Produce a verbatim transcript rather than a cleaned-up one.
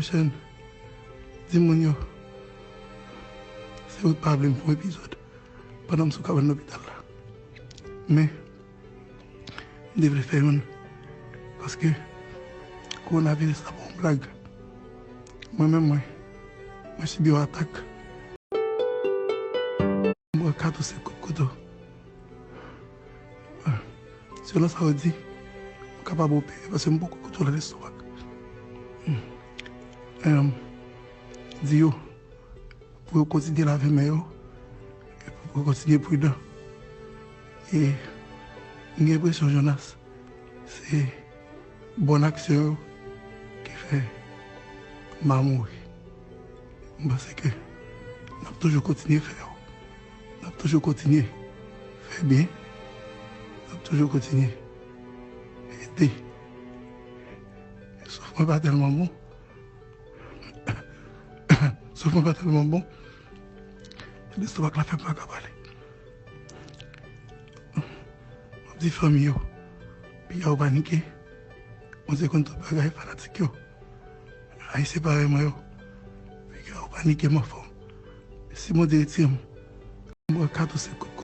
Chen, di moun yo, se ou t pa vle m fè yon epizòd pandan m sou kabann lopital la. Men, m te vle fè youn, paske kowonaviris la pa yon blag. Mwen menm, mwen, mwen sibi yon atak. M pran kat ou senk kout kouto. Selon sa yo di, m kapab opere paske m poko kontwole lestomak. Em, di yo pou yo kontinye lave men yo, e pou yo kontinye pridan. E m gen enpresyon, Jonas, se bòn aksyon yo ki fè m pa mouri. M panse ke n ap toujou kontinye fè yo. N ap toujou kontinye fè byen. N ap toujou kontinye ede. Souf mwen pa tèlman bon. Souf mwen pa tèlman bon. Lestomak la fè m pa ka pale. M ap di fanmi yo, piga yo panike. Bondye konn tout bagay, fanatik yo. Ayisyen parèy mwen yo, piga yo panike, m anfòm. Si Bondye retire m, m pran kat ou senk kout